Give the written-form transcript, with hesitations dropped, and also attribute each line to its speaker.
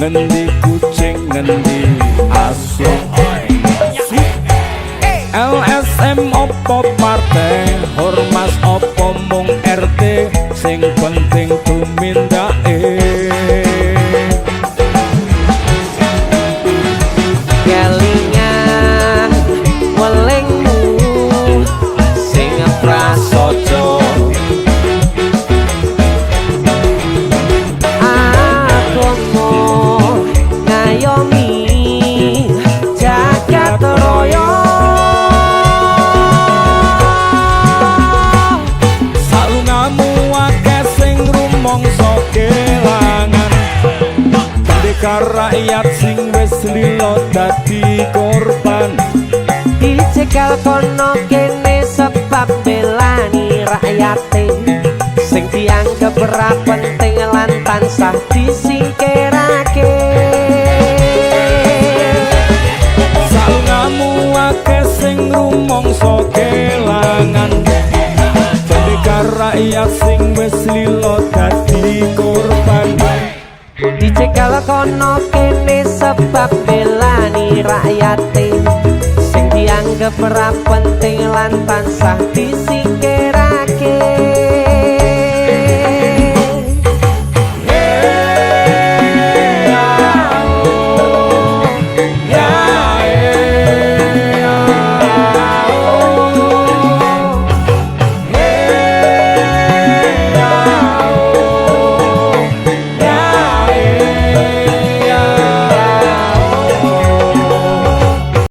Speaker 1: Ngendi kucing, ngendi asu? LSM opo partai, ormas opo mung RT, sing penting tumindake.
Speaker 2: Kelingan welingmu sing prasaja, agama ngayomi jagat raya.
Speaker 1: Salungamu akeh sing rumangsa kelangan, pendekar rakyat sing wis lila dadi korban.
Speaker 2: Dicegal kono kene sebab belani rakyate sing dianggep ora penting lan tansah disingkirake.
Speaker 1: Salungamu akeh sing rumangsa kelangan, pendekar rakyat sing wis lila dadi korban.
Speaker 2: Dicegal kono kene sebab belani rakyate sing dianggep ora penting lan tansah disingkirake.
Speaker 1: Ya.